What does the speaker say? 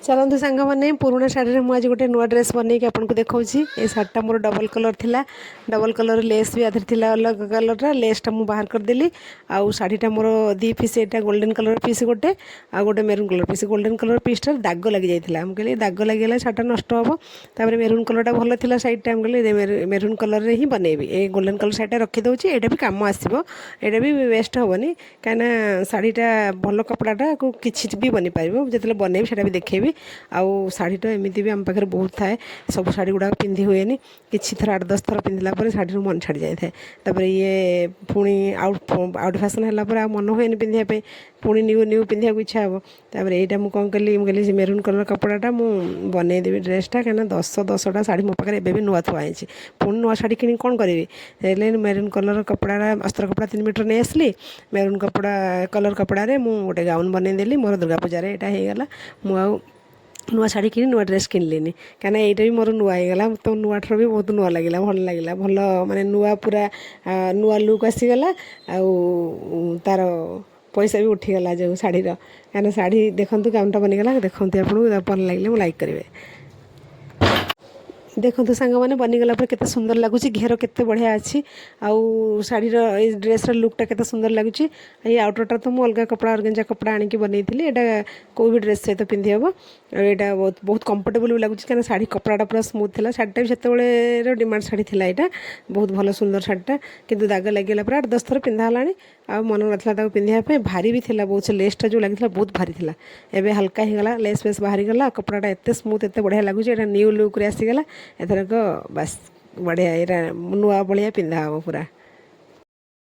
ଚାଲନ୍ତୁ ସାଙ୍ଗମାନେ, ପୁରୁଣା ଶାଢ଼ୀରେ ମୁଁ ଆଜି ଗୋଟେ ନୂଆ ଡ୍ରେସ୍ ବନେଇକି ଆପଣଙ୍କୁ ଦେଖାଉଛି। ଏ ଶାଢ଼ୀଟା ମୋର ଡବଲ୍ କଲର୍ ଥିଲା। ଡବଲ୍ କଲର୍ ଲେସ୍ ବି ଆଧିରେ ଥିଲା। ଅଲଗା କଲର୍ର ଲେସ୍ଟା ମୁଁ ବାହାର କରିଦେଲି। ଆଉ ଶାଢ଼ୀଟା ମୋର ଦୁଇ ପିସ୍। ଏଇଟା ଗୋଲ୍ଡେନ୍ କଲର୍ ପିସ୍ ଗୋଟେ ଆଉ ଗୋଟେ maroon colour piece. Golden colour ପିସ୍ଟା ଦାଗ ଲାଗିଯାଇଥିଲା। ମୁଁ କହିଲି, ଦାଗ ଲାଗିଗଲା, ଶାଢ଼ୀଟା ନଷ୍ଟ ହେବ। ତାପରେ ମେରୁନ୍ କଲର୍ଟା ଭଲ ଥିଲା ଶାଢ଼ୀଟା। ମୁଁ କହିଲି, ମେରୁନ୍ କଲର୍ରେ ହିଁ ବନେଇବି। ଏଇ ଗୋଲ୍ଡେନ୍ କଲର୍ ଶାଢ଼ୀଟା ରଖିଦେଉଛି, ଏଇଟା ବି କାମ ଆସିବ, ଏଇଟା ବି ୱେଷ୍ଟ ହେବନି। କାହିଁକିନା ଶାଢ଼ୀଟା ଭଲ କପଡ଼ାଟା କିଛି ବି ବନିପାରିବ। ଯେତେବେଳେ ବନେଇବି, ସେଇଟା ବି ଦେଖେଇବି। ଆଉ ଶାଢ଼ୀଟା ଏମିତି ବି ଆମ ପାଖରେ ବହୁତ ଥାଏ। ସବୁ ଶାଢ଼ୀ ଗୁଡ଼ାକ ପିନ୍ଧି ହୁଏନି। କିଛି ଥର, 8-10 ଥର ପିନ୍ଧିଲା ପରେ ଶାଢ଼ୀରୁ ମନ ଛାଡ଼ି ଯାଇଥାଏ। ତାପରେ ଇଏ ପୁଣି ଆଉ ଆଉଟ୍ ଫ୍ୟାସନ୍ ହେଲା ପରେ ଆଉ ମନ ହୁଏନି ପିନ୍ଧିବା ପାଇଁ। ପୁଣି ନ୍ୟୁ ନ୍ୟୁ ପିନ୍ଧିବାକୁ ଇଚ୍ଛା ହେବ। ତାପରେ ଏଇଟା ମୁଁ କ'ଣ କଲି? ମୁଁ କହିଲି, ସେ ମେରୁନ୍ କଲର୍ କପଡ଼ାଟା ମୁଁ ବନେଇଦେବି ଡ୍ରେସ୍ଟା। କାହିଁକିନା 10 10ଟା ଶାଢ଼ୀ ମୋ ପାଖରେ ଏବେ ବି ନୂଆ ଥୁଆ ହେଇଛି। ପୁଣି ନୂଆ ଶାଢ଼ୀ କିଣିକି କ'ଣ କରିବି? ହେଲେ ମେରୁନ୍ କଲର୍ କପଡ଼ାଟା, ଅସ୍ତ୍ର କପଡ଼ା 3 ମିଟର ନେଇ ଆସିଲି। ମେରୁନ୍ କପଡ଼ା କଲର୍ କପଡ଼ାରେ ମୁଁ ଗୋଟେ ଗାଉନ୍ ବନେଇଦେଲି। ମୋର ଦୁର୍ଗା ପୂଜାରେ ଏଇଟା ହେଇଗଲା। ମୁଁ ଆଉ ନୂଆ ଶାଢ଼ୀ କିଣି ନୂଆ ଡ୍ରେସ୍ କିଣିଲିନି, କାହିଁକିନା ଏଇଟା ବି ମୋର ନୂଆ ହେଇଗଲା। ତ ନୂଆଠାରୁ ବି ବହୁତ ନୂଆ ଲାଗିଲା, ଭଲ ଲାଗିଲା। ଭଲ ମାନେ ନୂଆ, ପୁରା ନୂଆ ଲୁକ୍ ଆସିଗଲା। ଆଉ ତା'ର ପଇସା ବି ଉଠିଗଲା ଯେଉଁ ଶାଢ଼ୀର। କାହିଁକିନା ଶାଢ଼ୀ ଦେଖନ୍ତୁ, ଗାଉନ୍ଟା ବନିଗଲା। ଦେଖନ୍ତୁ, ଆପଣଙ୍କୁ ଭଲ ଲାଗିଲେ ମୁଁ ଲାଇକ୍ କରିବେ। ଦେଖନ୍ତୁ ସାଙ୍ଗମାନେ, ବନିଗଲା ପରେ କେତେ ସୁନ୍ଦର ଲାଗୁଛି। ଘେର କେତେ ବଢ଼ିଆ ଅଛି। ଆଉ ଶାଢ଼ୀର ଏଇ ଡ୍ରେସ୍ର ଲୁକ୍ଟା କେତେ ସୁନ୍ଦର ଲାଗୁଛି। ଏଇ ଆଉଟରଟା ତ ମୁଁ ଅଲଗା କପଡ଼ା, ଅର୍ଗେଞ୍ଜା କପଡ଼ା ଆଣିକି ବନେଇଥିଲି। ଏଇଟା କେଉଁ ବି ଡ୍ରେସ୍ ସହିତ ପିନ୍ଧି ହେବ। ଆଉ ଏଇଟା ବହୁତ ବହୁତ କମ୍ଫର୍ଟେବଲ୍ ବି ଲାଗୁଛି, କାହିଁକିନା ଶାଢ଼ୀ କପଡ଼ାଟା ପୁରା ସ୍ମୁଥ୍ ଥିଲା। ଶାଢ଼ୀଟା ବି ସେତେବେଳେର ଡିମାଣ୍ଡ ଶାଢ଼ୀ ଥିଲା। ଏଇଟା ବହୁତ ଭଲ ସୁନ୍ଦର ଶାଢ଼ୀଟା। କିନ୍ତୁ ଦାଗ ଲାଗିଗଲା ପରେ 8-10 ଥର ପିନ୍ଧା ହେଲାଣି, ଆଉ ମନ ନଥିଲା ତାକୁ ପିନ୍ଧିବା ପାଇଁ। ଭାରି ବି ଥିଲା ବହୁତ। ସେ ଲେସ୍ଟା ଯେଉଁ ଲାଗିଥିଲା, ବହୁତ ଭାରି ଥିଲା। ଏବେ ହାଲକା ହେଇଗଲା, ଲେସ୍ ଫେସ୍ ବାହାରିଗଲା। କପଡ଼ାଟା ଏତେ ସ୍ମୁଥ୍, ଏତେ ବଢ଼ିଆ ଲାଗୁଛି। ଏଇଟା ନ୍ୟୁ ଲୁକ୍ରେ ଆସିଗଲା ଏଥରକ। ବାସ୍, ବଢ଼ିଆ। ଏଇଟା ନୂଆ ଭଳିଆ ପିନ୍ଧା ହେବ ପୁରା।